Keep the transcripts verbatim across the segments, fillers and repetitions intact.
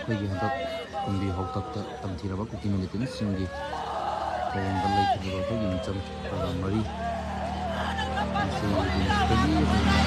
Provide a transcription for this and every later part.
ꯑꯩꯈꯣꯏꯒꯤ ꯍꯟꯗꯛ ꯀꯨꯝꯕꯤ ꯍꯥꯎꯇꯛꯇ ꯇꯝꯊꯤꯔꯕ ꯀꯨꯀꯤ ꯃꯤꯂꯤꯇꯦꯟꯁꯤꯡꯒꯤ ꯊꯧꯑꯣꯡꯗ ꯂꯩꯈꯤꯕ ꯑꯩꯈꯣꯏꯒꯤ ꯃꯤꯆꯝ ꯄ꯭ꯔꯣꯒ꯭ꯔꯥꯝ ꯃꯔꯤ ꯉꯁꯤ ꯅꯨꯃꯤꯠꯇꯒꯤ ꯑꯩꯈꯣꯏꯒꯤ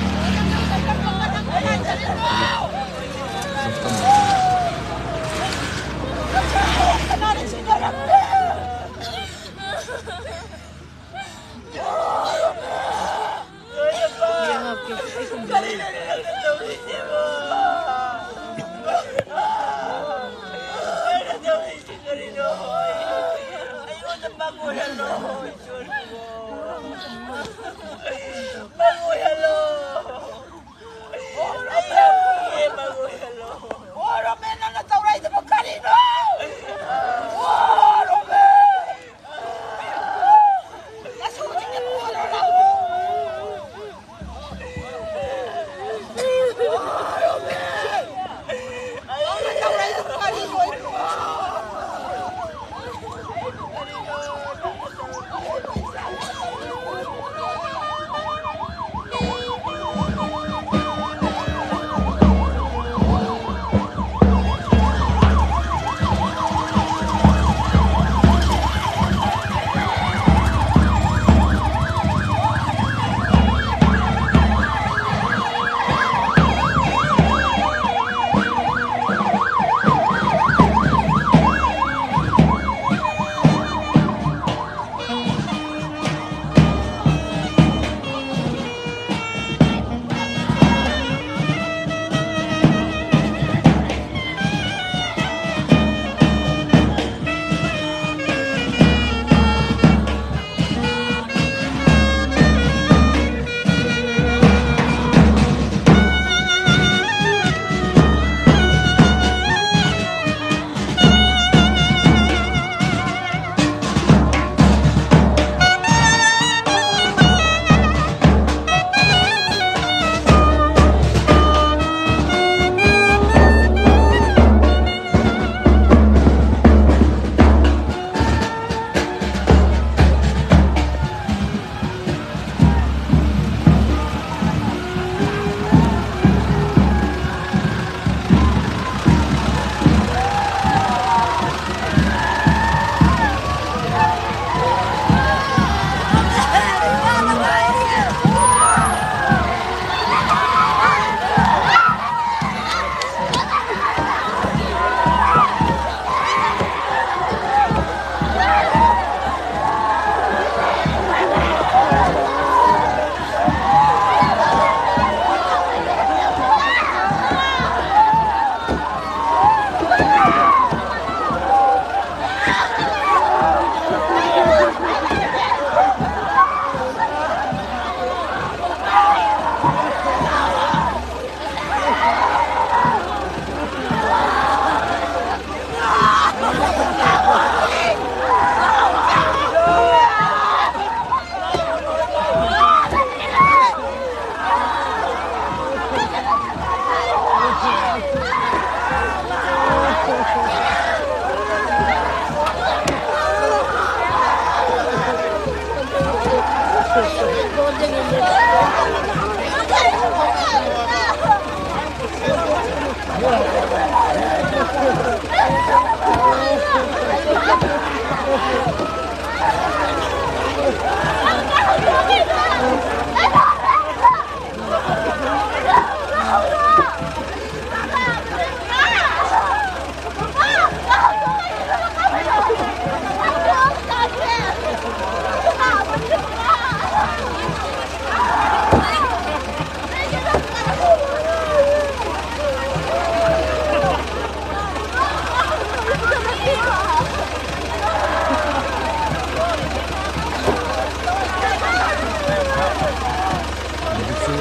ꯍꯧꯖꯤꯛꯁꯨ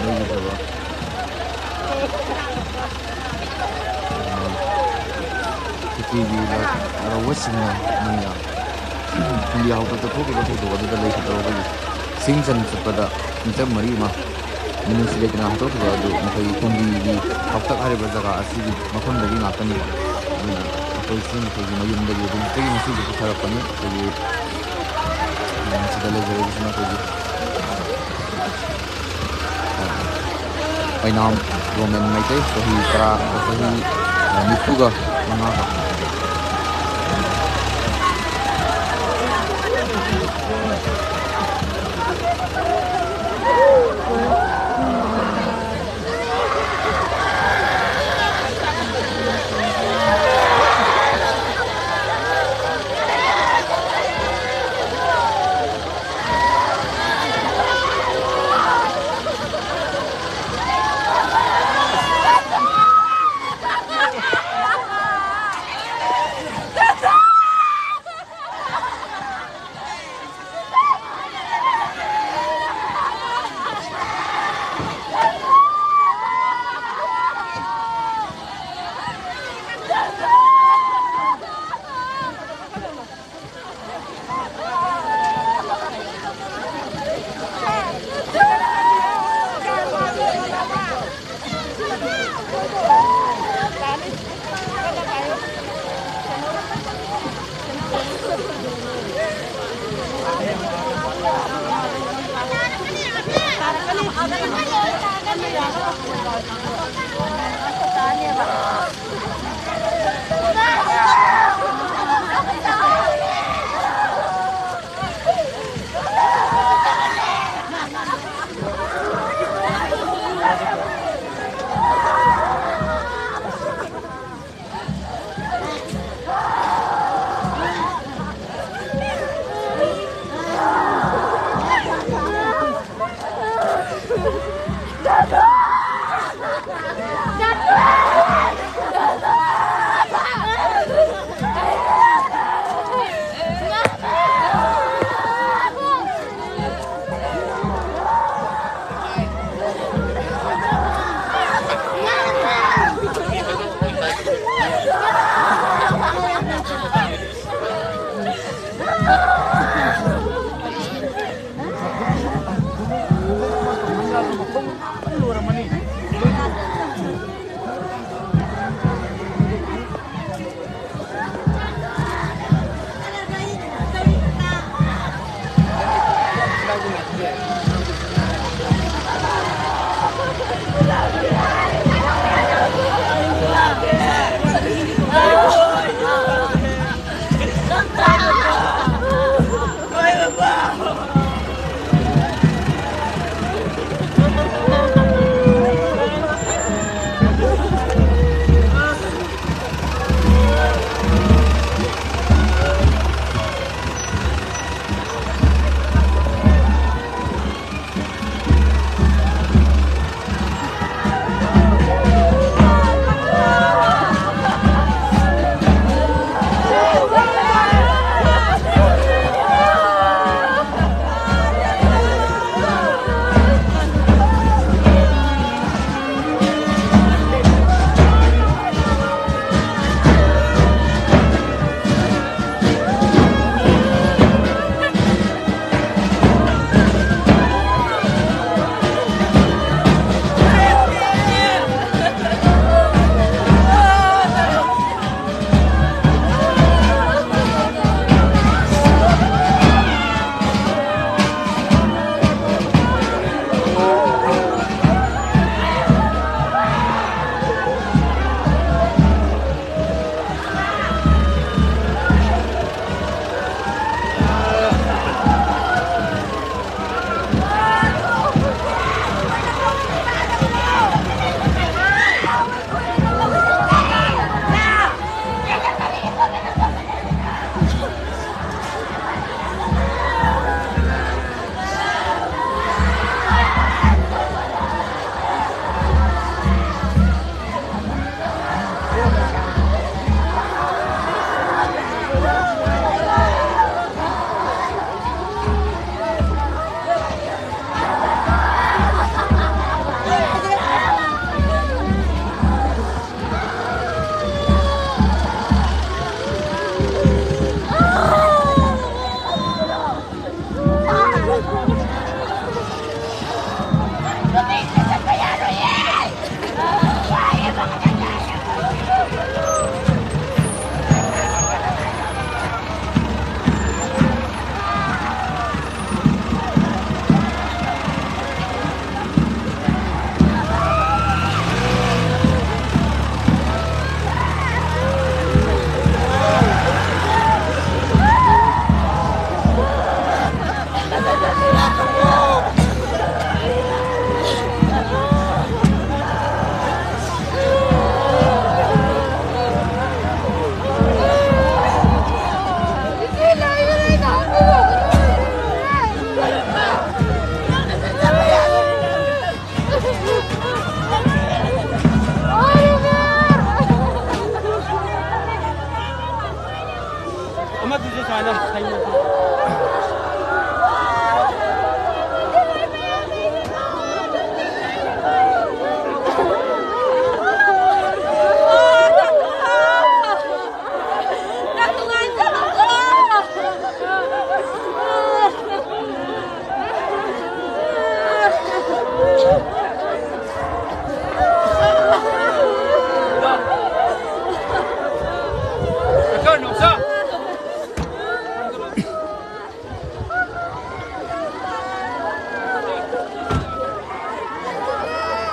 ꯂꯩꯈꯤꯗ꯭ꯔꯕ ꯀꯨꯀꯤꯒꯤ ꯂ-, ꯂꯧꯕꯁꯤꯡꯅ ꯃꯣꯏꯅ ꯀꯨꯝꯕꯤ ꯍꯥꯎꯇꯛꯇ ꯊꯣꯛꯈꯤꯕ ꯊꯧꯗꯣꯛ ꯑꯗꯨꯗ ꯂꯩꯈꯤꯗ꯭ꯔꯕ ꯑꯩꯈꯣꯏꯒꯤ ꯁꯤꯡ ꯆꯟ ꯆꯠꯄꯗ ꯃꯤꯇꯔ ꯃꯔꯤ ꯑꯃ ꯃꯤꯅꯨꯡꯁꯤ ꯂꯩꯇꯅ ꯍꯥꯠꯇꯣꯛꯈꯤꯕ ꯑꯗꯨ ꯃꯈꯣꯏꯒꯤ ꯀꯨꯝꯕꯤꯒꯤ ꯍꯥꯎꯇꯛ ꯍꯥꯏꯔꯤꯕ ꯖꯒꯥ ꯑꯁꯤꯒꯤ ꯃꯐꯝꯗꯒꯤ ꯉꯥꯛꯇꯅꯤ꯫ ꯑꯗꯨꯅ ꯑꯩꯈꯣꯏꯁꯨ ꯃꯈꯣꯏꯒꯤ ꯃꯌꯨꯝꯗꯒꯤ ꯍꯧꯖꯤꯛꯇꯒꯤ ꯉꯁꯤꯁꯨ ꯄꯨꯊꯔꯛꯄꯅꯤ꯫ ꯑꯩꯈꯣꯏꯒꯤ ꯁꯤꯗ ꯂꯩꯖꯔꯤꯕꯁꯤꯅ ꯑꯩꯈꯣꯏꯒꯤ ꯑꯣꯏꯅꯥꯝ ꯔꯣꯃꯦꯟ ꯃꯩꯇꯩ, ꯆꯍꯤ ꯇꯔꯥ, ꯆꯍꯤ ꯅꯤꯐꯨꯒ ꯃꯉꯥꯒ꯫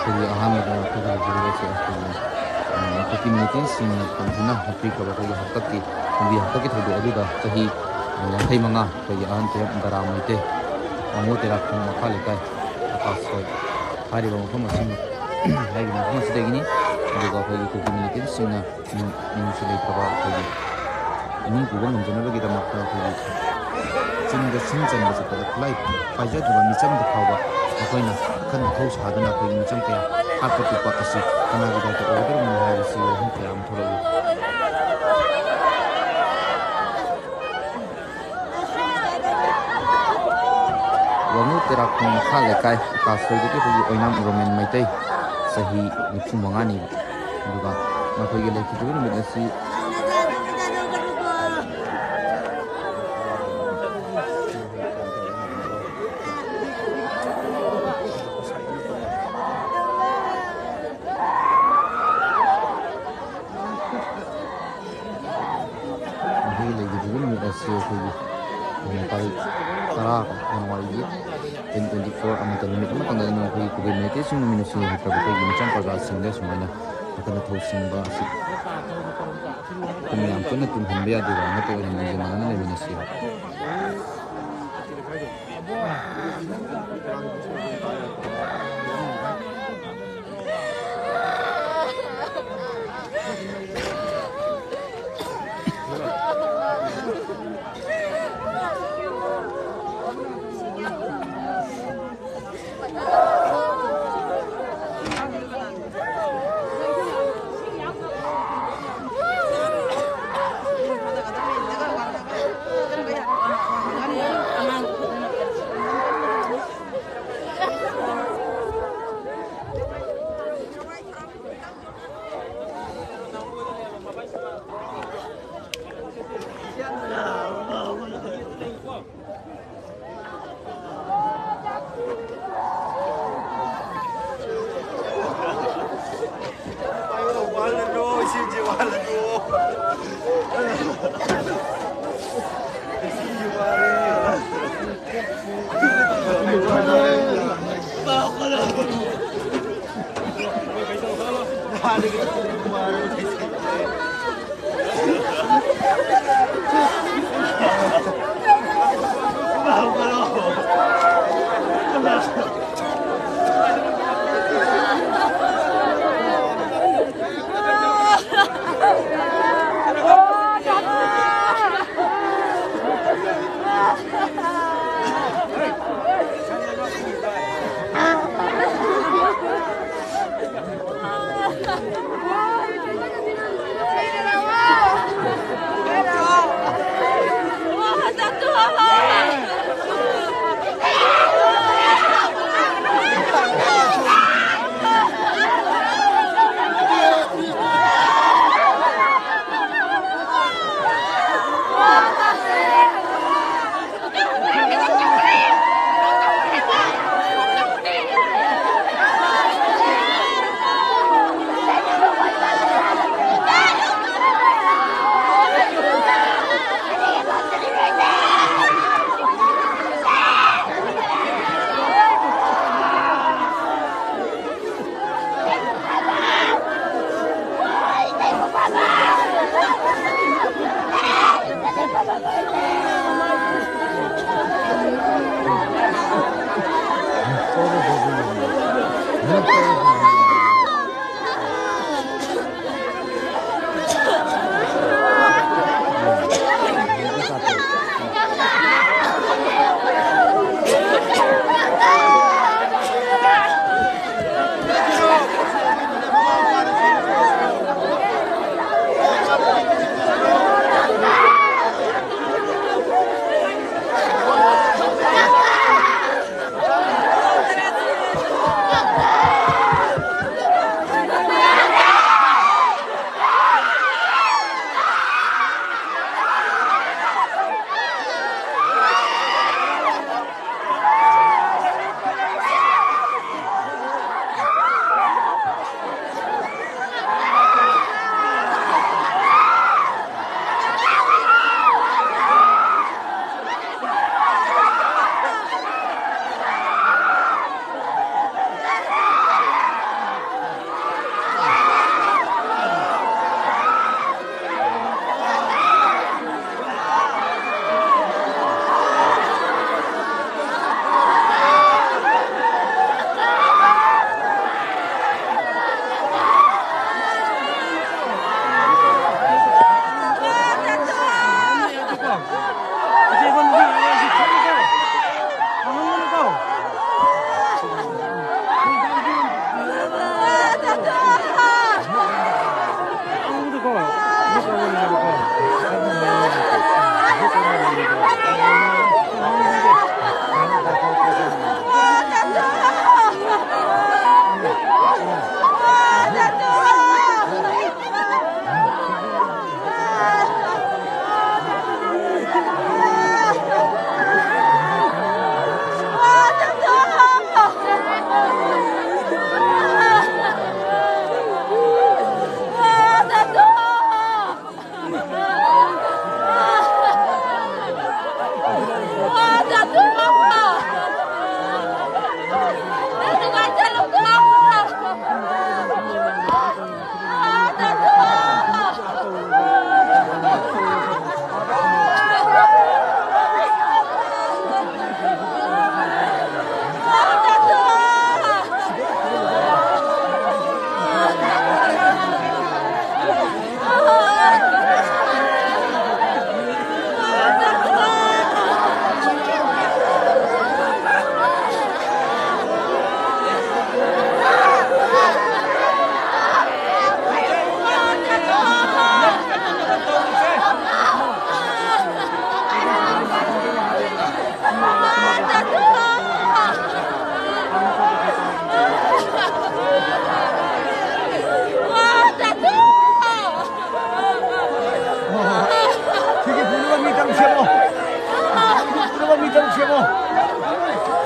ꯑꯩꯈꯣꯏꯒꯤ ꯑꯍꯥꯟꯕꯗ ꯑꯩꯈꯣꯏꯒꯤ ꯍꯧꯖꯤꯛ ꯑꯁꯤ ꯑꯩꯈꯣꯏꯒꯤ, ꯑ, ꯑꯩꯈꯣꯏꯒꯤ ꯃꯤꯇꯤꯡꯁꯤꯡꯅ ꯇꯝꯗꯨꯅ ꯍꯥꯞꯄꯤꯈ꯭ꯔꯕ ꯑꯩꯈꯣꯏꯒꯤ ꯍꯟꯗꯛꯀꯤ ꯀꯨꯝꯕꯤ ꯍꯟꯗꯛꯀꯤ ꯊꯧꯗꯣꯛ ꯑꯗꯨꯗ ꯆꯍꯤ, ꯑ, ꯌꯥꯡꯈꯩ ꯃꯉꯥ ꯑꯩꯈꯣꯏꯒꯤ ꯑꯍꯟ ꯇꯦꯔꯥ ꯗꯔꯥ ꯃꯩꯇꯩ, ꯋꯥꯉꯨ ꯇꯦꯔꯥ ꯈꯨꯟ ꯃꯈꯥ ꯂꯩꯀꯥꯏ, ꯑꯀꯥꯁ ꯍꯣꯏ ꯍꯥꯏꯔꯤꯕ ꯃꯐꯝ ꯑꯁꯤꯅ, ꯍꯥꯏꯔꯤꯕ ꯃꯐꯝ ꯑꯁꯤꯗꯒꯤꯅꯤ꯫ ꯑꯗꯨꯒ ꯑꯩꯈꯣꯏꯒꯤ ꯀꯨꯀꯤ ꯃꯤꯂꯤꯇꯦꯟꯁꯤꯡꯅ ꯃꯤꯡ-, ꯃꯤꯡꯁꯨ ꯂꯩꯇ꯭ꯔꯕ ꯑꯩꯈꯣꯏꯒꯤ ꯏꯃꯨꯡ ꯄꯨꯕ ꯉꯝꯖꯅꯕꯒꯤꯗꯃꯛꯇ ꯑꯩꯈꯣꯏꯒꯤ ꯆꯤꯡꯗ ꯁꯤꯟ ꯆꯟꯕ ꯆꯠꯄꯗ ꯈꯨꯠꯂꯥꯏ ꯄꯥꯏꯖꯗ꯭ꯔꯕ ꯃꯤꯆꯝꯗ ꯐꯥꯎꯕ ꯃꯈꯣꯏꯅ ꯑꯈꯟ ꯑꯊꯧ ꯁꯥꯗꯨꯅ ꯑꯩꯈꯣꯏꯒꯤ ꯃꯤꯆꯝ ꯀꯌꯥ ꯍꯥꯠꯄ ꯇꯨꯞꯄ ꯑꯁꯤ ꯀꯅꯥꯒꯤꯗꯃꯛꯇ ꯑꯣꯏꯒꯗꯧꯔꯤꯕꯅꯣ ꯍꯥꯏꯕꯁꯤ ꯋꯥꯍꯪ ꯀꯌꯥ ꯑꯃ ꯊꯣꯛꯂꯛꯏ꯫ ꯋꯥꯉꯨ ꯇꯦꯔꯥꯈꯣꯡ ꯃꯈꯥ ꯂꯩꯀꯥꯏ ꯑꯀꯥꯁꯣꯏꯗꯒꯤ ꯑꯩꯈꯣꯏꯒꯤ ꯑꯣꯏꯅꯥꯝ ꯔꯣꯃꯦꯟ ꯃꯩꯇꯩ, ꯆꯍꯤ ꯅꯤꯐꯨ ꯃꯉꯥꯅꯤ꯫ ꯑꯗꯨꯒ ꯃꯈꯣꯏꯒꯤ ꯂꯩꯈꯤꯗ꯭ꯔꯕ ꯅꯨꯃꯤꯠ ꯑꯁꯤ ꯃꯈꯣꯏꯒꯤ ꯂꯩꯈꯤꯗ꯭ꯔꯕ ꯅꯨꯃꯤꯠ ꯑꯁꯤ ꯑꯩꯈꯣꯏꯒꯤ, ꯑ, ꯇꯥꯔꯤꯛ ꯇꯔꯥ ꯖꯅꯋꯥꯔꯤꯒꯤ twenty twenty-four ꯑꯃꯠꯇ ꯅꯨꯃꯤꯠ ꯑꯃꯇꯪꯗ ꯑꯩꯅ ꯑꯩꯈꯣꯏꯒꯤ ꯀꯨꯀꯤ ꯃꯩꯇꯩꯁꯤꯡꯅ ꯃꯤꯅꯨꯡꯁꯤ ꯂꯩꯈ꯭ꯔꯕ ꯑꯩꯈꯣꯏꯒꯤ ꯃꯤꯆꯝ ꯄ꯭ꯔꯖꯥꯁꯤꯡꯗ ꯁꯨꯃꯥꯏꯅ ꯑꯀꯟ ꯑꯊꯧ ꯁꯤꯡꯕ ꯑꯁꯤ ꯑꯩꯈꯣꯏ ꯃꯌꯥꯝ ꯄꯨꯟꯅ ꯇꯨꯡꯍꯟꯕ ꯌꯥꯗꯦꯕ, ꯑꯃꯠꯇ ꯑꯣꯏꯅ ꯅꯨꯡꯁꯤ ꯃꯥꯟꯅꯅ ꯂꯩꯃꯤꯟꯅꯁꯤ꯫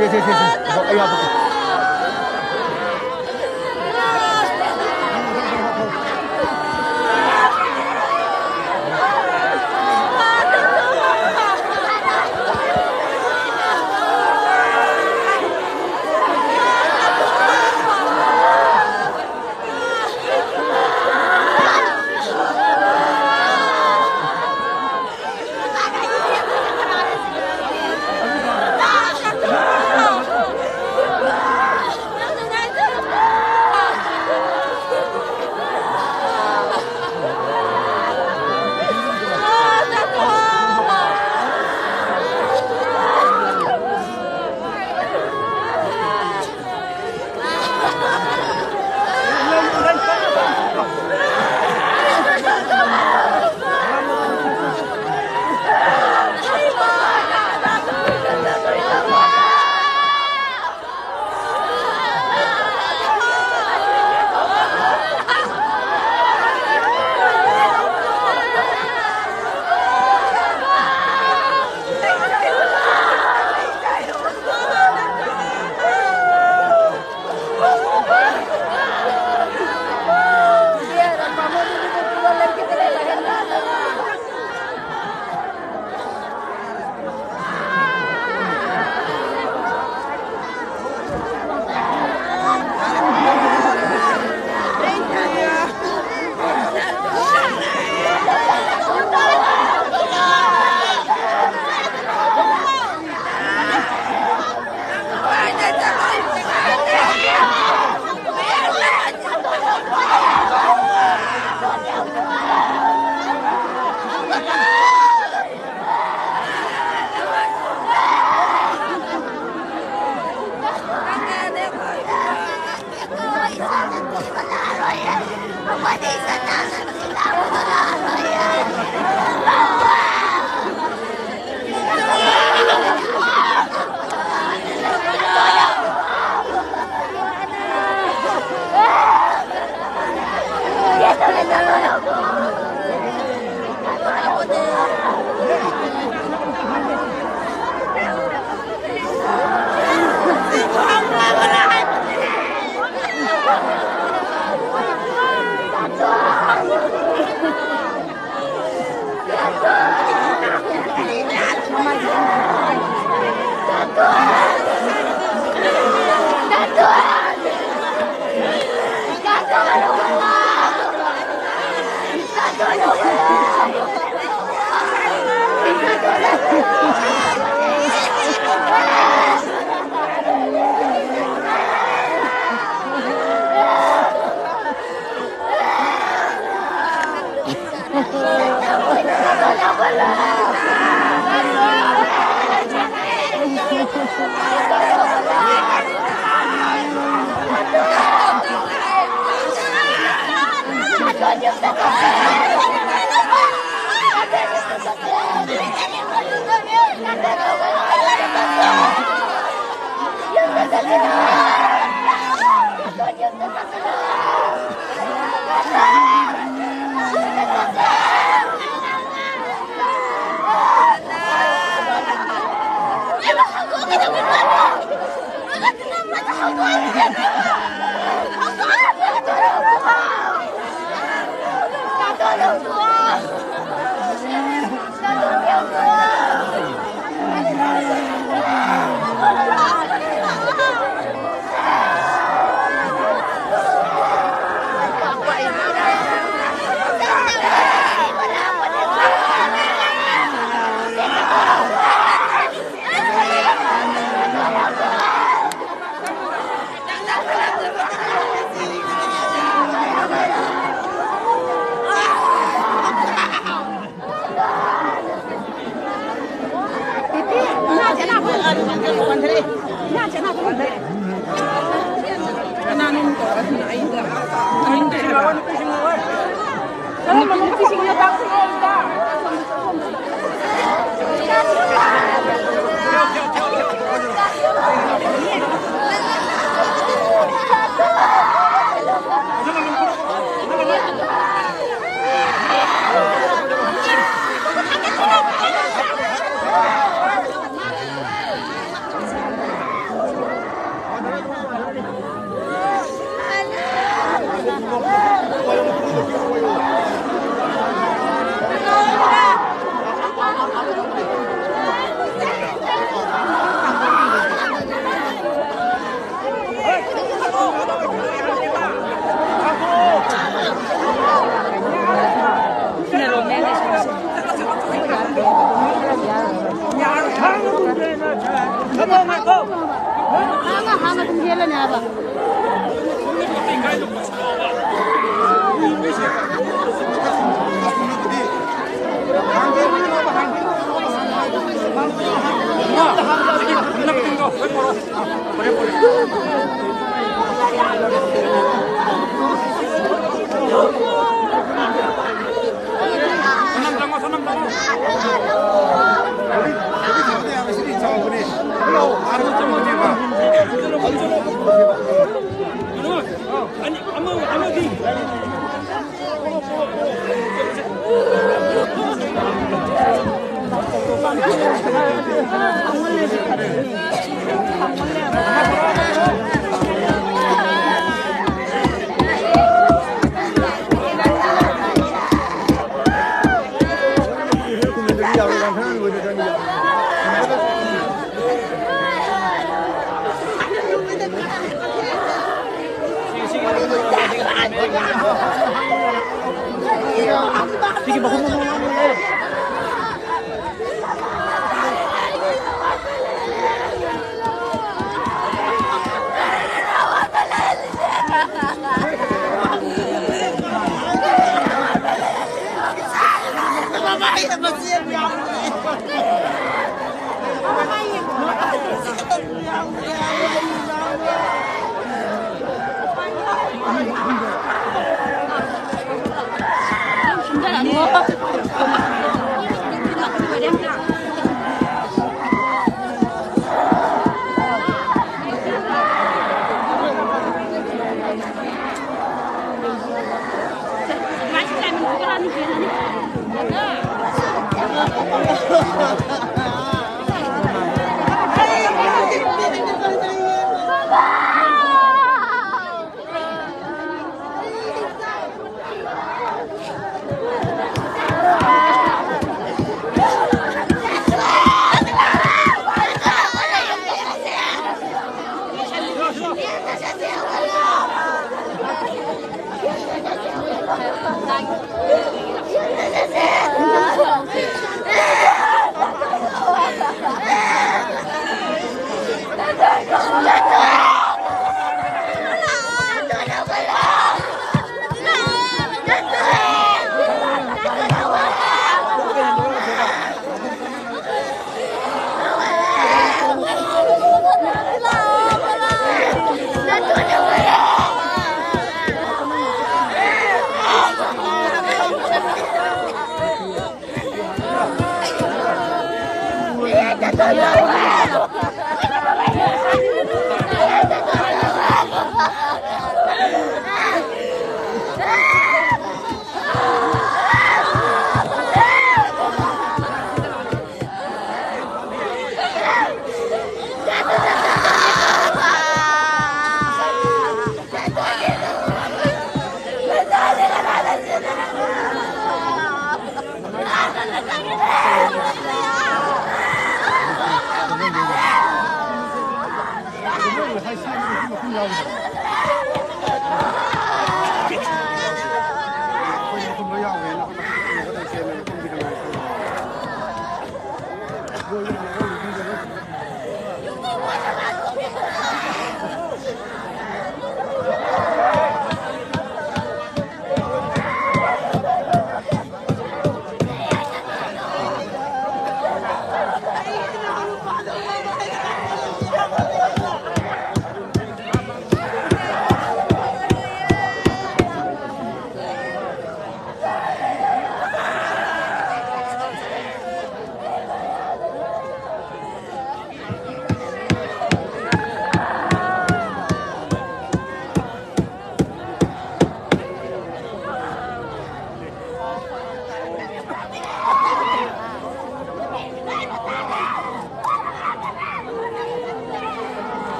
ꯁꯦ, ꯁꯦ, ꯁꯦ, ꯁꯦ꯫ ꯑꯗꯣ ꯑꯩ ꯍꯥꯞꯄꯛꯀꯦ꯫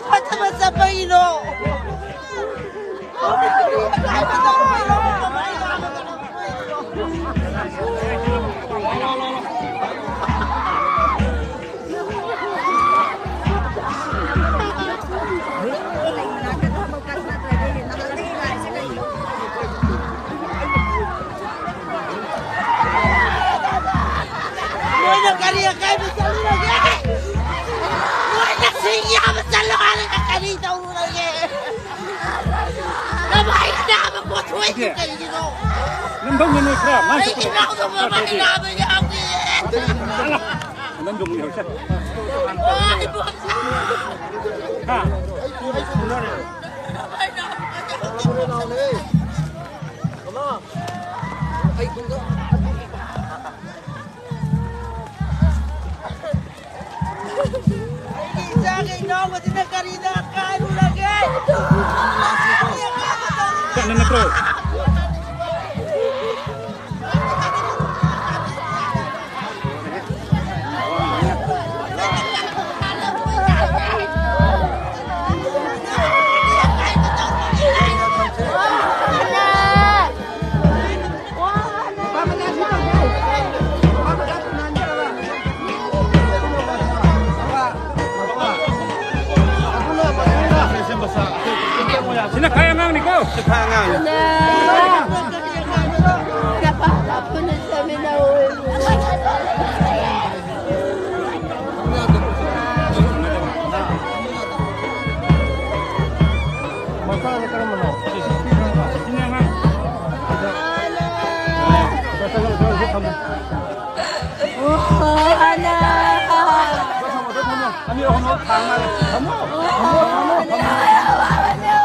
ꯐꯠꯇꯕ ꯆꯠꯄꯒꯤꯅꯣ? ꯅꯣꯏꯅ ꯀꯔꯤ ꯑꯀꯥꯏꯕ ꯆꯠꯂꯨꯔꯒꯦ? ꯅꯣꯏꯅ ꯁꯤꯡ ꯌꯥꯝꯕ ꯆꯠꯂꯨ ꯍꯥꯏꯔꯒ ꯀꯔꯤ ꯇꯧꯔꯨꯔꯒꯦ? ꯅꯃꯥꯏ ꯅꯥꯕ ꯄꯣꯠꯊꯣꯛꯏꯗꯨ ꯀꯩꯒꯤꯅꯣ? ꯅꯝꯗꯧꯅꯦ ꯅꯣꯏ ꯈꯔ, ꯃꯥꯏ ꯑꯩꯒꯤ ꯏꯅꯥꯎꯗꯣ ꯃꯃꯥꯏ ꯅꯥꯕ ꯌꯥꯎꯏ꯫ ꯅꯝꯗꯧꯅꯦ ꯍꯧꯖꯤꯛ꯫ ꯍꯥ? ꯑꯩꯒꯤ ꯏꯆꯥꯒ ꯏꯅꯥꯎꯒꯁꯤꯅ ꯀꯔꯤꯗ ꯀꯥꯏꯔꯨꯔꯒꯦ? ꯀꯟꯅ ꯅꯠꯇ꯭ꯔꯣ? ꯁꯤꯅ ꯈ꯭ꯋꯥꯏ ꯑꯉꯥꯡꯅꯤꯀꯣ? ꯁꯤ ꯈ꯭ꯋꯥꯏ ꯑꯉꯥꯡꯅꯤ꯫ ꯃꯆꯥꯁꯦ ꯀꯔꯝꯕꯅꯣ? ꯁꯤꯅ ꯑꯉꯥꯡ꯫ ꯊꯝꯃꯣ꯫ ꯑꯅꯤ ꯑꯍꯨꯝ ꯊꯥꯡ ꯃꯥꯜꯂꯦ꯫ ꯊꯝꯃꯣ꯫ ꯊꯝꯃꯣ, ꯊꯝꯃꯣ, ꯊꯝꯃꯣ꯫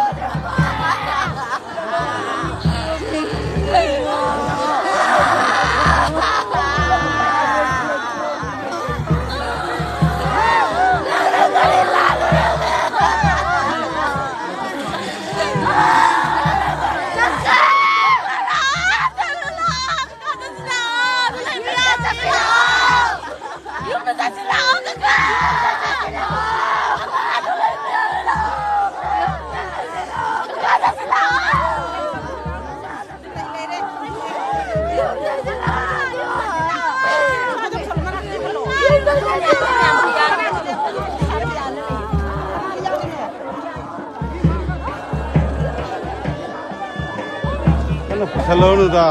ꯄꯨꯁꯜꯍꯧꯅꯨꯗ꯫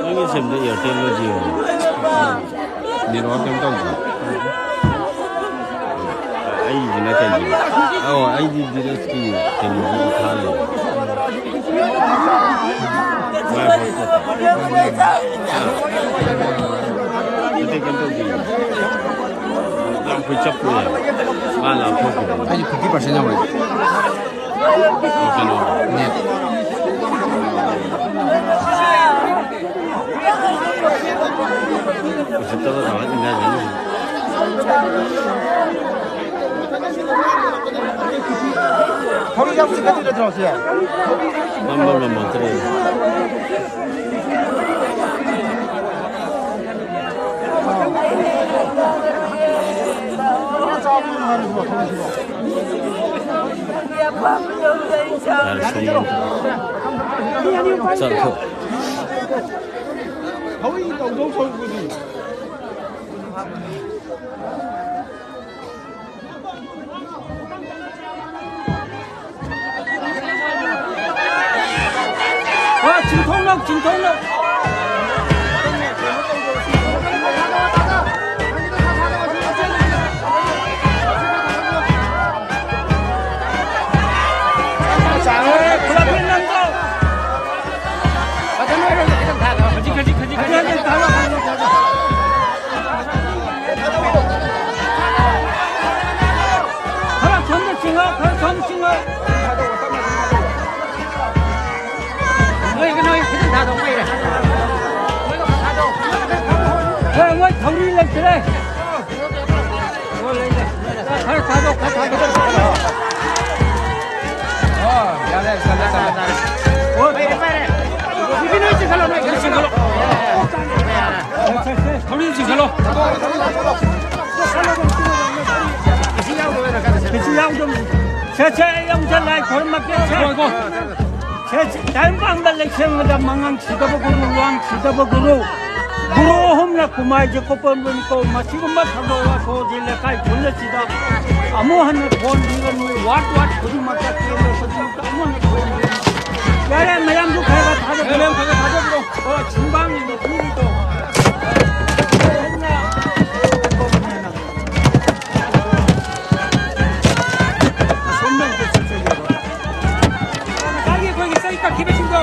ꯅꯪꯒꯤ ꯁꯤꯝꯗ Airtel ꯂꯣ Jio? Network ꯀꯩꯝ ꯇꯧꯗ꯭ꯔꯣ? ꯑꯩꯒꯤꯁꯤꯅ ꯀꯩꯒꯤꯅꯣ? ꯑꯧ, ꯑꯩꯗꯤ ꯗꯤꯂꯛꯁꯀꯤ ꯀꯩꯅꯣꯗꯨ ꯊꯥꯜꯂꯦ꯫ ꯃꯥꯏ ꯍꯣꯠꯁꯄꯣꯠꯇ꯫ ꯑꯇꯩ ꯀꯩꯝ ꯇꯧꯗꯦ꯫ ꯌꯥꯝ ꯀꯨꯏ ꯆꯞꯄꯦ꯫ ꯃꯥ ꯂꯥꯞꯊꯣꯛꯈꯤꯕ꯫ ꯑꯩꯗꯤ fifty percent ꯌꯧꯔꯦ꯫ ꯀꯩꯅꯣ꯫ Net꯫ ꯎꯁꯤꯠꯇꯕ ꯊꯕꯛꯅꯤ ꯍꯥꯏꯁꯤꯅꯤ꯫ ꯊꯧꯔꯤ ꯌꯥꯝ ꯆꯤꯡꯈꯠꯇꯣꯏ ꯅꯠꯇ꯭ꯔꯣ ꯁꯦ? ꯅꯝꯕ ꯉꯝꯃꯛꯇ꯭ꯔꯦ꯫ ꯌꯥꯔꯦ, ꯁꯣꯝꯗ ꯆꯠꯈꯣ꯫ ꯊꯧꯔꯤ ꯇꯧꯗꯧ ꯁꯔꯨꯛꯄꯨꯗꯤ꯫ ꯍꯣꯏ, ꯆꯤꯡꯊꯣꯛꯅꯧ, ꯆꯤꯡꯊꯣꯛꯅꯧ꯫ ꯍꯣꯏ, ꯈꯨꯂꯥꯛꯄꯤ ꯅꯪꯗꯣ꯫ ꯈꯖꯤꯛ, ꯈꯖꯤꯛ, ꯈꯖꯤꯛ, ꯈꯖꯤꯛ, ꯈꯖꯤꯛ ꯊꯥꯗꯣꯛ꯫ ꯈꯔ ꯁꯣꯝꯗ ꯆꯤꯡꯉꯣ, ꯈꯔ ꯁꯣꯝꯗ ꯆꯤꯡꯉꯣ꯫ ꯅꯣꯏ, ꯅꯣꯏ ꯈꯤꯇꯪ ꯊꯥꯗꯣꯛꯄ ꯌꯥꯏ꯫ ꯍꯣꯏ, ꯃꯣꯏ ꯊꯧꯔꯤ ꯂꯩꯇ꯭ꯔꯦ꯫ ꯑꯣ, ꯂꯩ, ꯂꯩ꯫ ꯈꯔ ꯊꯥꯗꯣꯛ, ꯈꯔ ꯊꯥꯗꯣꯛ꯫ ꯑꯣ, ꯌꯥꯔꯦ, ꯆꯠꯂꯦ, ꯆꯠꯂꯦ꯫ ꯑꯣ, ꯄꯥꯏꯔꯦ, ꯄꯥꯏꯔꯦ꯫ ꯅꯣꯏ ꯆꯤꯡꯈꯠꯂꯣ, ꯅꯣꯏ ꯆꯤꯡꯈꯠꯂꯣ꯫ ꯁꯦ, ꯁꯦ, ꯁꯦ, ꯊꯧꯔꯤ ꯆꯤꯡꯈꯠꯂꯣ꯫ ꯀꯩꯁꯨ ꯌꯥꯎꯗꯕꯅꯤ꯫ ꯀꯩꯁꯨ ꯌꯥꯎꯗꯕꯅꯤ꯫ ꯁꯦ, ꯁꯦ, ꯑꯩ ꯑꯃꯨꯛꯇ ꯂꯥꯏ ꯈꯣꯏꯔꯝꯃꯛꯀꯦ, ꯁꯦ꯫ ꯁꯦ, ꯁꯦ, ꯇꯥꯏꯕꯪꯄꯥꯟꯕ ꯂꯩꯁꯦꯝꯕꯗ ꯃꯉꯥꯡ ꯁꯤꯗꯕ ꯒꯨꯔꯨ, ꯂꯨꯋꯥꯡ ꯁꯤꯗꯕ ꯒꯨꯔꯨ꯫ ꯒꯨꯔꯨ ꯑꯍꯨꯝꯅ ꯈꯨꯃꯥꯏꯁꯦ ꯀꯣꯄꯝꯕꯅꯤꯀꯣ꯫ ꯃꯁꯤꯒꯨꯝꯕ ꯊꯧꯗꯣꯛ ꯋꯥꯊꯣꯛꯁꯦ ꯂꯩꯀꯥꯏ ꯄꯨꯟꯅꯁꯤꯗ ꯑꯃꯨꯛ ꯍꯟꯅ ꯊꯣꯟꯕꯤꯒꯅꯨ꯫ ꯋꯥꯔꯗ ꯋꯥꯔꯗ ꯈꯨꯗꯤꯡꯃꯛꯇ ꯀꯦꯟꯗ꯭ꯔ ꯈꯨꯗꯤꯡꯃꯛꯇ ꯑꯃꯨꯛ ꯍꯟꯅ ꯊꯣꯟꯕꯤꯒꯅꯨ꯫ ꯌꯥꯔꯦ, ꯃꯌꯥꯝꯁꯨ ꯈꯔ ꯈꯔ ꯊꯥꯗꯕꯤꯔꯣ, ꯈꯔ ꯈꯔ ꯊꯥꯗꯕꯤꯔꯣ꯫ ꯍꯣꯏ, ꯁꯨꯝꯕꯥꯡꯒꯤ ꯃꯄꯨꯅꯤꯀꯣ꯫ ꯑꯁꯣꯝꯗ ꯑꯝꯇ ꯆꯠꯆꯒꯦꯕ꯫ ꯉꯁꯥꯏꯒꯤ ꯑꯩꯈꯣꯏꯒꯤ ꯆꯩ ꯀꯛꯈꯤꯕꯁꯤꯡꯗꯣ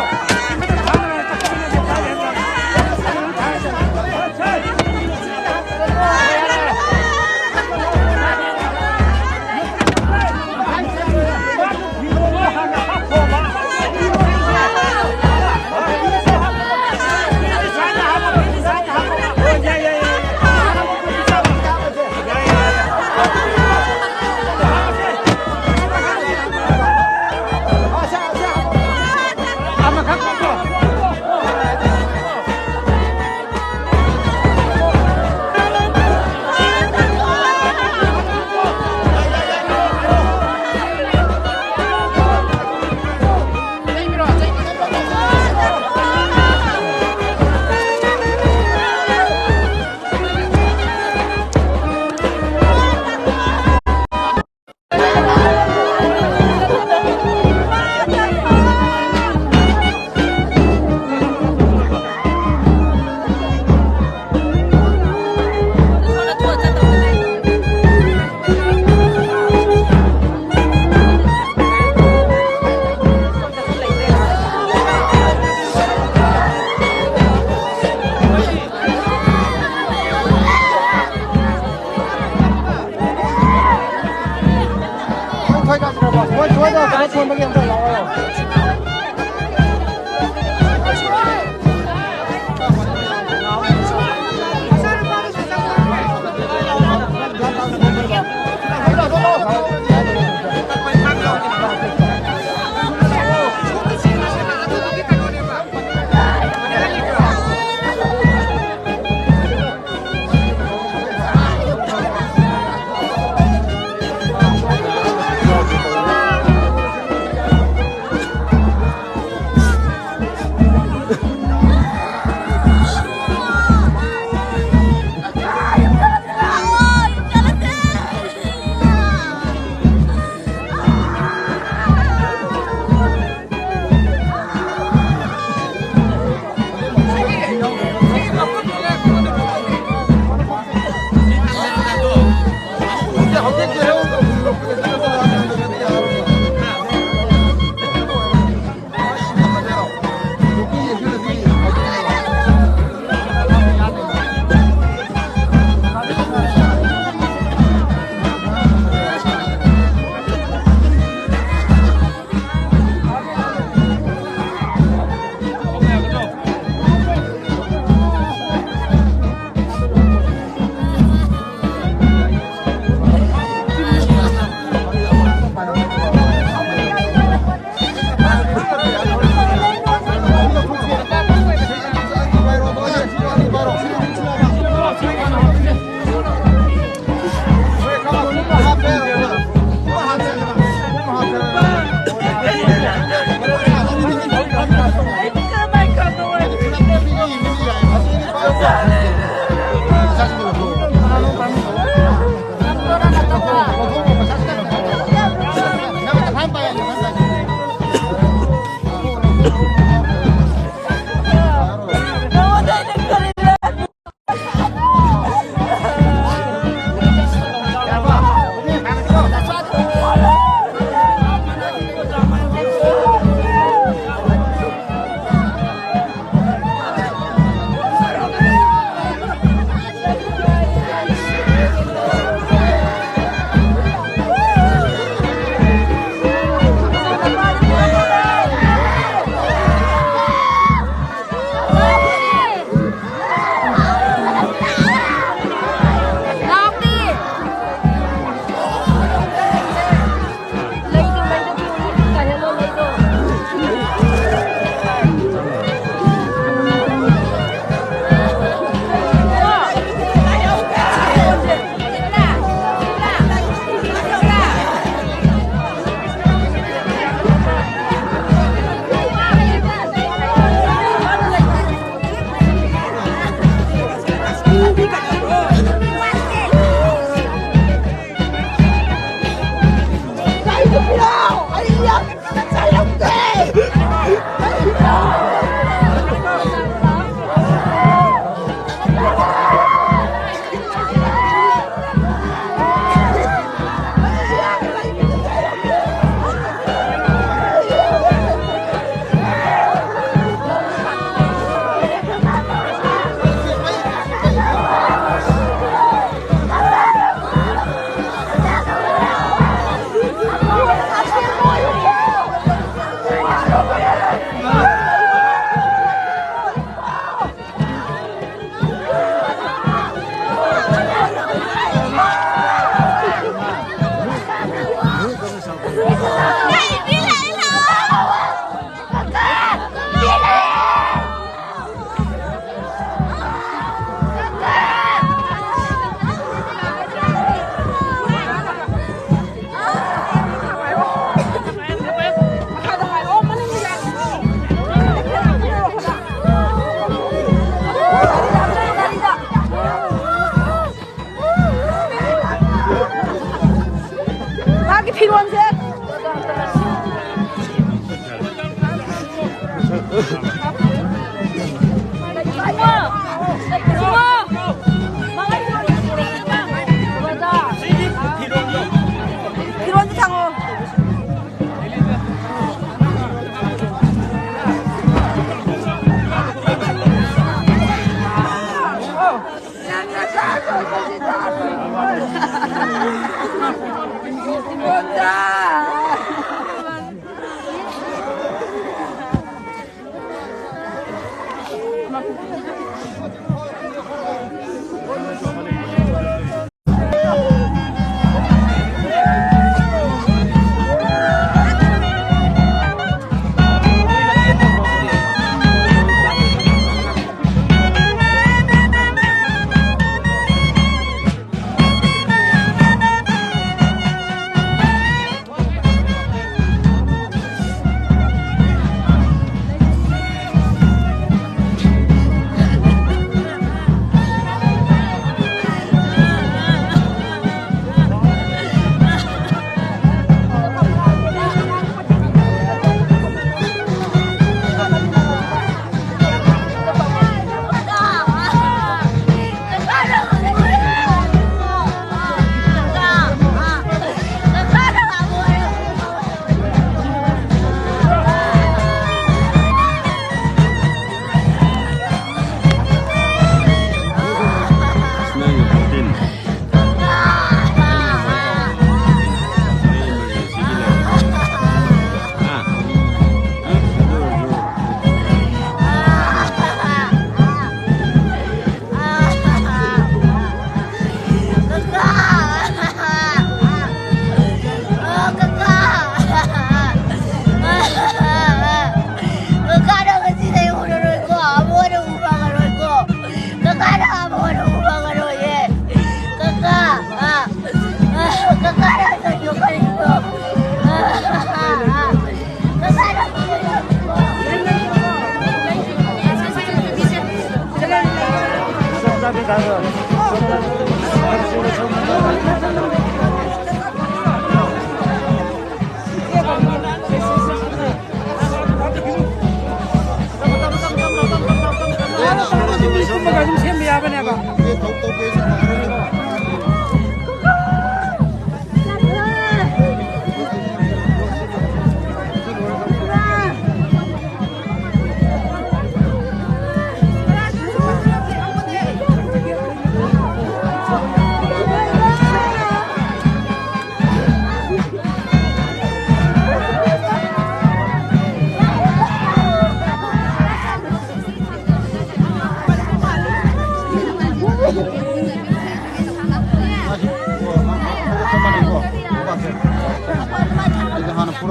ꯀꯀꯥꯅ ꯉꯁꯤꯗꯩ ꯎꯔꯔꯣꯏꯀꯣ, ꯑꯃꯨꯛ ꯍꯟꯅ ꯎ ꯐꯪꯉꯔꯣꯏꯀꯣ꯫ ꯀꯀꯥꯅ ꯑꯃꯨꯛ ꯍꯟꯅ ꯎ ꯐꯪꯉꯔꯣꯏꯌꯦ꯫ ꯀꯀꯥ, ꯑ, ꯑ, ꯀꯀꯥꯅ ꯀꯩꯅꯣ ꯀꯔꯤꯅꯣ? ꯑ, ꯑ, ꯑ, ꯑ꯫ ꯀꯀꯥꯅ ꯑꯃꯨꯛ ꯍꯟꯅ ꯎ ꯐꯪꯉꯔꯣꯏꯀꯣ꯫ ꯁꯨꯝꯕꯒ ꯑꯗꯨꯝ ꯁꯦꯝꯕ ꯌꯥꯕꯅꯦꯕ꯫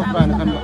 ꯀꯥꯏꯅ ꯈꯟꯕ꯫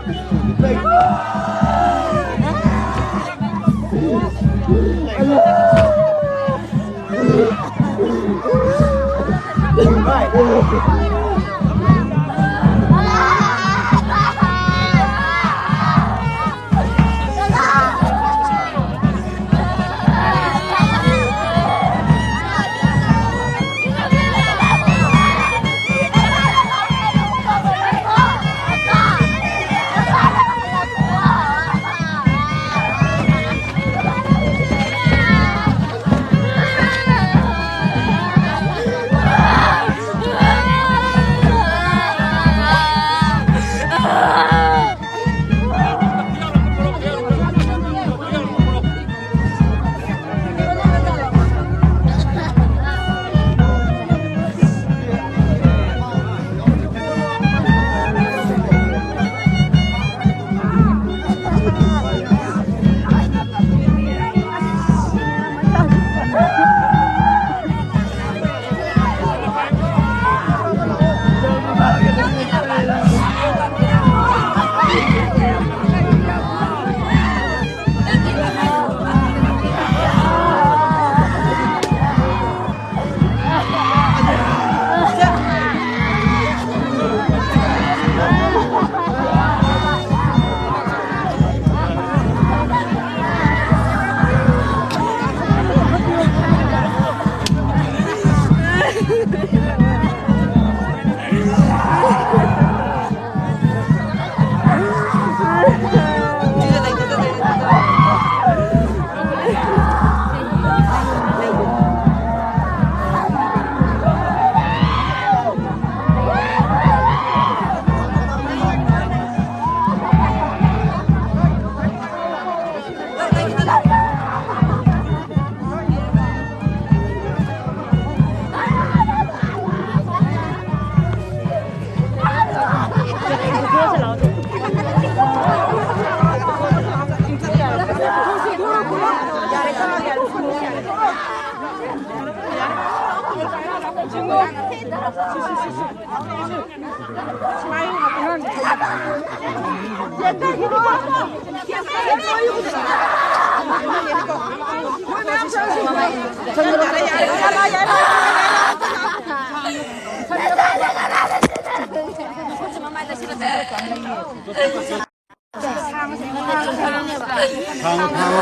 ꯊꯥꯡꯉꯣ, ꯊꯥꯡꯉꯣ꯫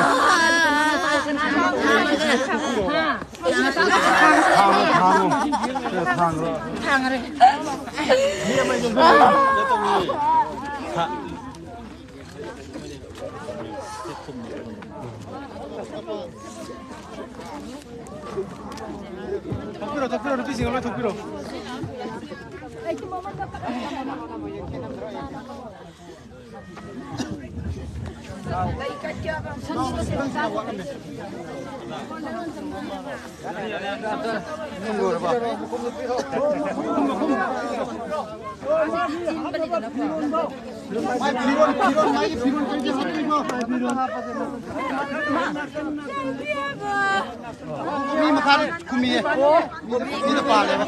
ꯊꯥꯡꯉꯣ, ꯊꯥꯡꯉꯣ꯫ ꯁꯤꯗ ꯊꯥꯡꯉꯣ꯫ ꯊꯥꯡꯉꯔꯦ꯫ ꯊꯣꯛꯄꯤꯔꯣ, ꯊꯣꯛꯄꯤꯔꯣ, ꯅꯨꯄꯤꯁꯤꯡ ꯂꯣꯏ ꯊꯣꯛꯄꯤꯔꯣ꯫ ꯃꯥꯏ ꯐꯤꯔꯣꯟ, ꯐꯤꯔꯣꯟ, ꯃꯥꯒꯤ ꯐꯤꯔꯣꯟ ꯀꯩꯀꯩ ꯍꯥꯞꯄꯤꯕꯣ? ꯃꯤ ꯃꯈꯥꯗ ꯀꯨꯝꯃꯤꯌꯦ꯫ ꯃꯤꯗ ꯄꯥꯜꯂꯦꯕ꯫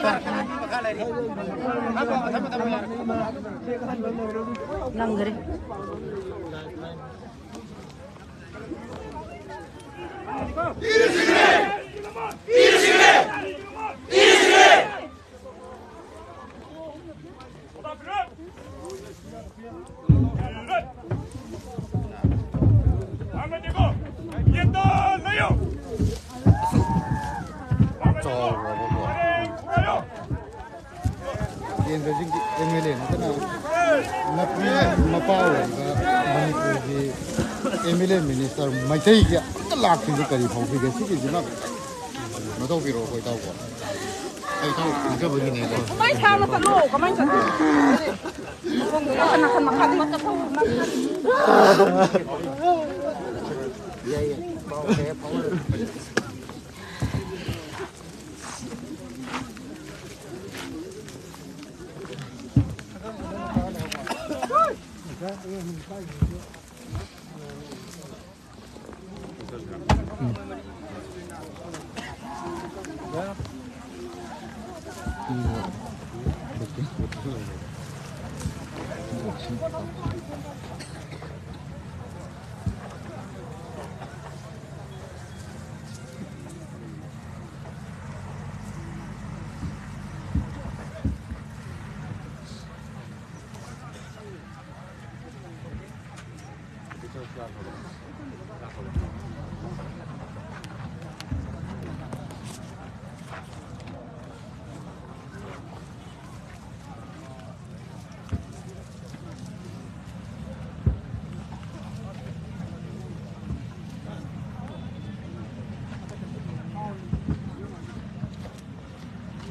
ꯅꯪꯈ꯭ꯔꯦ꯫ ꯆꯥꯎꯔꯕꯀꯣ꯫ ꯀꯦꯟꯗ꯭ꯔꯁꯤꯡꯒꯤ ꯑꯦꯝ ꯑꯦꯜ ꯑꯦ ꯅꯠꯇꯅ ꯃꯄꯤ ꯃꯄꯥ ꯑꯣꯏꯔꯤꯕ ꯃꯅꯤꯄꯨꯔꯒꯤ ꯑꯦꯝ ꯑꯦꯜ ꯑꯦ ꯃꯤꯅꯤꯁꯇꯔ ꯃꯩꯇꯩꯒꯤ ꯑꯝꯇ ꯂꯥꯛꯇ꯭ꯔꯤꯁꯦ ꯀꯔꯤ ꯐꯥꯎꯁꯤꯒꯦ? ꯁꯤꯒꯤꯁꯤꯃ ꯀꯩꯅꯣ ꯇꯧꯕꯤꯔꯛꯑꯣꯀꯣ, ꯏꯇꯥꯎꯀꯣ꯫ ꯑꯩ ꯏꯇꯥꯎ ꯈꯪꯖꯕꯒꯤꯅꯦꯀꯣ꯫ ꯀꯃꯥꯏ ꯁꯥꯡꯅ ꯆꯠꯂꯣ? ꯀꯃꯥꯏ ꯆꯠꯂꯣ? ꯅꯥꯀꯟ, ꯅꯥꯀꯟ ꯃꯈꯥꯗ꯫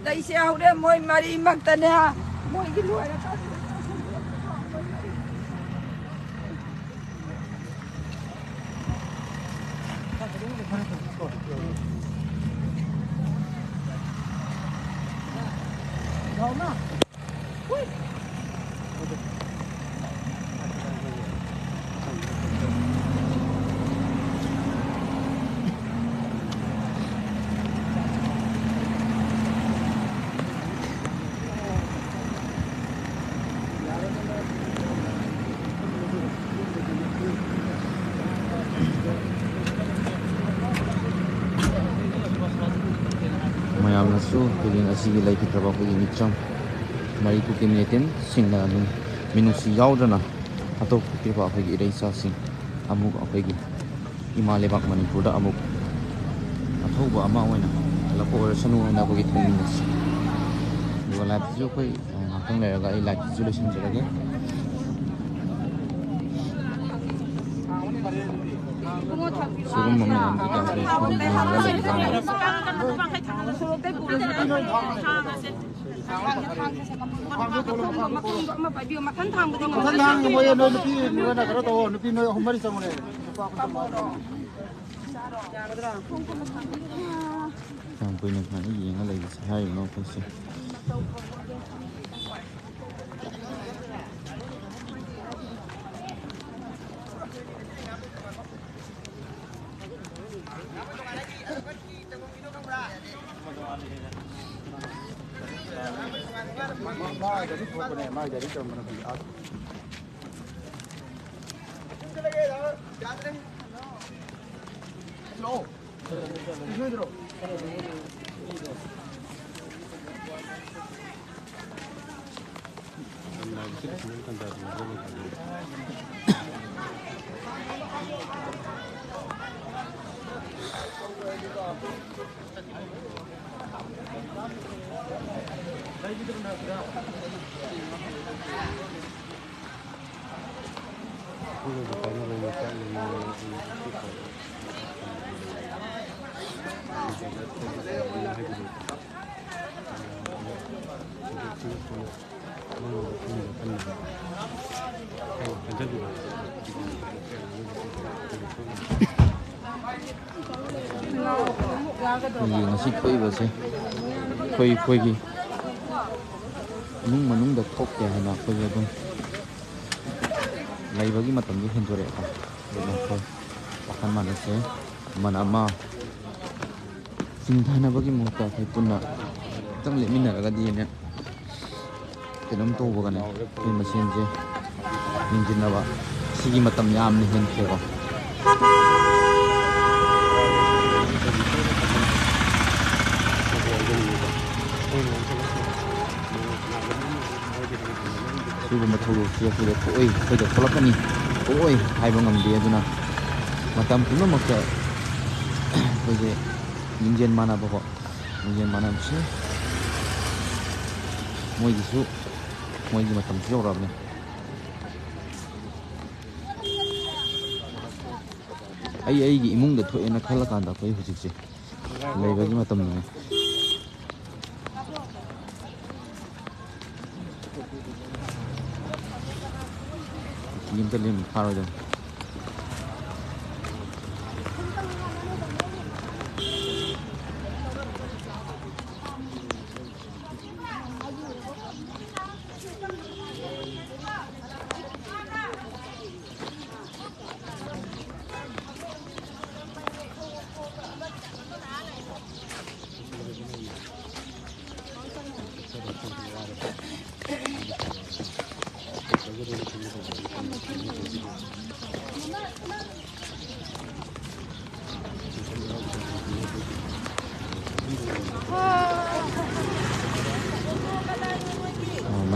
ꯂꯩꯁꯦ ꯍꯧꯔꯦ ꯃꯣꯏ ꯃꯔꯤꯃꯛꯇꯅꯦ꯫ ꯃꯣꯏꯒꯤ ꯂꯣꯏꯔꯀꯥꯟꯗ ꯃꯌꯥꯝꯅꯁꯨ ꯍꯌꯦꯡ ꯑꯁꯤꯒꯤ ꯂꯩꯈꯤꯗ꯭ꯔꯕ ꯑꯩꯈꯣꯏꯒꯤ ꯃꯤꯆꯝ ꯃꯔꯤꯐꯨ ꯀꯦꯃꯦꯇꯤꯟꯁꯤꯡꯅ ꯑꯗꯨꯝ ꯃꯤꯅꯨꯡꯁꯤ ꯌꯥꯎꯗꯅ ꯍꯥꯠꯇꯣꯛꯄꯤꯈ꯭ꯔꯤꯕ ꯑꯩꯈꯣꯏꯒꯤ ꯏꯔꯩꯆꯥꯁꯤꯡ ꯑꯃꯨꯛ ꯑꯩꯈꯣꯏꯒꯤ ꯏꯃꯥ ꯂꯩꯕꯥꯛ ꯃꯅꯤꯄꯨꯔꯗ ꯑꯃꯨꯛ ꯑꯊꯧꯕ ꯑꯃ ꯑꯣꯏꯅ ꯍꯜꯂꯛꯄ ꯑꯣꯏꯔꯁꯅꯨ ꯍꯥꯏꯅ ꯑꯩꯈꯣꯏꯒꯤ ꯊꯧꯅꯤꯖꯩ꯫ ꯑꯗꯨꯒ ꯂꯥꯏꯐꯁꯤꯁꯨ ꯑꯩꯈꯣꯏ, ꯑ, ꯉꯥꯏꯍꯥꯛꯇꯪ ꯂꯩꯔꯒ ꯑꯩ ꯂꯥꯏꯐꯁꯤꯁꯨ ꯂꯣꯏꯁꯤꯟꯖꯔꯒꯦ꯫ ꯁꯤꯒꯨꯝꯕ ꯃꯌꯥꯝꯁꯤꯗ ꯑꯩꯈꯣꯏ ꯁꯨꯝ ꯌꯦꯡꯉꯒ ꯂꯩꯒꯗꯕꯅꯤ꯫ ꯃꯊꯪ ꯊꯥꯡ ꯃꯣꯏ ꯅꯣꯏ ꯅꯨꯄꯤ ꯅꯣꯏꯅ ꯀꯩꯅꯣ ꯇꯧꯋꯣ, ꯅꯨꯄꯤ ꯅꯣꯏꯅ ꯀꯩꯅꯣ ꯇꯧꯋꯣ, ꯅꯨꯄꯤ ꯅꯣꯏ ꯑꯍꯨꯝ ꯃꯔꯤ ꯆꯪꯉꯨꯅꯦ꯫ ꯅꯨꯄꯥ ꯑꯝꯇ ꯄꯥꯎ꯫ ꯀꯌꯥꯝ ꯀꯨꯏꯅ ꯁꯨꯃꯥꯏꯅ ꯌꯦꯡꯉ ꯂꯩꯕꯁꯦ ꯍꯥꯏꯔꯤꯅꯣ ꯑꯩꯈꯣꯏꯁꯦ꯫ ꯃꯥ, ꯃꯥ ꯒꯥꯔꯤ ꯊꯣꯛꯄꯅꯦ, ꯃꯥ ꯒꯥꯔꯤ ꯇꯧꯔꯝꯕꯅꯦ ꯍꯧꯖꯤꯛ꯫ ꯑꯥ꯫ ꯑꯩꯈꯣꯏꯒꯤ ꯉꯁꯤ ꯊꯣꯛꯏꯕꯁꯦ, ꯑꯩꯈꯣꯏ, ꯑꯩꯈꯣꯏꯒꯤ ꯏꯃꯨꯡ ꯃꯅꯨꯡꯗ ꯊꯣꯛꯇꯦ ꯍꯥꯏꯅ ꯑꯩꯈꯣꯏꯒꯤ ꯑꯗꯨꯝ ꯂꯩꯕꯒꯤ ꯃꯇꯝꯗꯤ ꯍꯦꯟꯗꯣꯔꯛꯑꯦꯀꯣ꯫ ꯑꯗꯨꯅ ꯑꯩꯈꯣꯏ ꯋꯥꯈꯜ ꯃꯥꯟꯅꯁꯦ, ꯑꯃꯅ ꯑꯃ ꯆꯤꯡꯊꯅꯕꯒꯤ ꯃꯍꯨꯠꯇ ꯑꯩꯈꯣꯏ ꯄꯨꯟꯅ ꯈꯤꯇꯪ ꯂꯦꯞꯃꯤꯟꯅꯔꯒꯗꯤꯅꯦ, ꯀꯩꯅꯣꯝ ꯇꯧꯕꯒꯅꯦ ꯑꯩꯈꯣꯏ ꯃꯁꯦꯟꯁꯦ ꯌꯦꯡꯁꯤꯟꯅꯕ ꯁꯤꯒꯤ ꯃꯇꯝ ꯌꯥꯝꯅ ꯍꯦꯟꯈ꯭ꯔꯦꯀꯣ꯫ ꯁꯤꯒꯨꯝꯕ ꯊꯧꯗꯣꯛꯁꯤ ꯑꯩꯈꯣꯏꯗ ꯊꯣꯛꯑꯣꯏ, ꯑꯩꯈꯣꯏꯗ ꯊꯣꯛꯂꯛꯀꯅꯤ, ꯊꯣꯛꯑꯣꯏ ꯍꯥꯏꯕ ꯉꯝꯗꯦ꯫ ꯑꯗꯨꯅ ꯃꯇꯝ ꯄꯨꯝꯅꯃꯛꯇ ꯑꯩꯈꯣꯏꯁꯦ ꯂꯤꯡꯖꯦꯜ ꯃꯥꯟꯅꯕꯀꯣ, ꯂꯤꯡꯖꯦꯜ ꯃꯥꯟꯅꯕꯁꯤ ꯃꯣꯏꯒꯤꯁꯨ ꯃꯣꯏꯒꯤ ꯃꯇꯝꯁꯨ ꯌꯧꯔꯛꯑꯕꯅꯤ꯫ ꯑꯩ ꯑꯩꯒꯤ ꯏꯃꯨꯡꯗ ꯊꯣꯛꯑꯦꯅ ꯈꯜꯂꯀꯥꯟꯗ ꯑꯩꯈꯣꯏ ꯍꯧꯖꯤꯛꯁꯦ ꯂꯩꯕꯒꯤ ꯃꯇꯝꯅꯤꯅꯦ꯫ ꯀꯨꯀꯤ ꯑꯝꯇ ꯂꯦꯝꯅ ꯊꯥꯔꯣꯏꯗꯕꯅꯤ꯫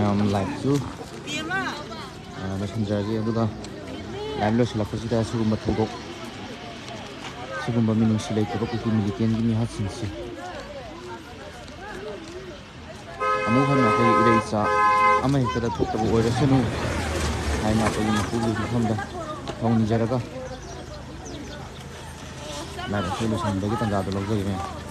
ꯃꯌꯥꯝ live ꯁꯨ, ꯑ, ꯂꯣꯏꯁꯤꯟꯖꯔꯒꯦ꯫ ꯑꯗꯨꯒ live ꯂꯣꯏꯁꯤꯜꯂꯛꯄꯁꯤꯗ ꯁꯤꯒꯨꯝꯕ ꯊꯧꯗꯣꯛ, ꯁꯤꯒꯨꯝꯕ ꯃꯤꯅꯨꯡꯁꯤ ꯂꯩꯇꯕ ꯀꯨꯀꯤ militant ꯀꯤ ꯃꯤꯍꯥꯠꯁꯤꯡꯁꯤ ꯑꯃꯨꯛ ꯍꯟꯅ ꯑꯩꯈꯣꯏꯒꯤ ꯏꯔꯩꯆꯥ ꯑꯃꯍꯦꯛꯇꯗ ꯊꯣꯛꯇꯕ ꯑꯣꯏꯔꯁꯅꯨ ꯍꯥꯏꯅ ꯑꯩꯈꯣꯏꯒꯤ ꯃꯄꯨꯒꯤ ꯃꯐꯝꯗ ꯊꯧꯅꯤꯖꯔꯒ live ꯑꯁꯤ ꯂꯣꯏꯁꯤꯟꯕꯒꯤ ꯇꯥꯟꯖꯥꯗꯣ ꯂꯧꯖꯒꯦ, ꯃꯌꯥꯝ꯫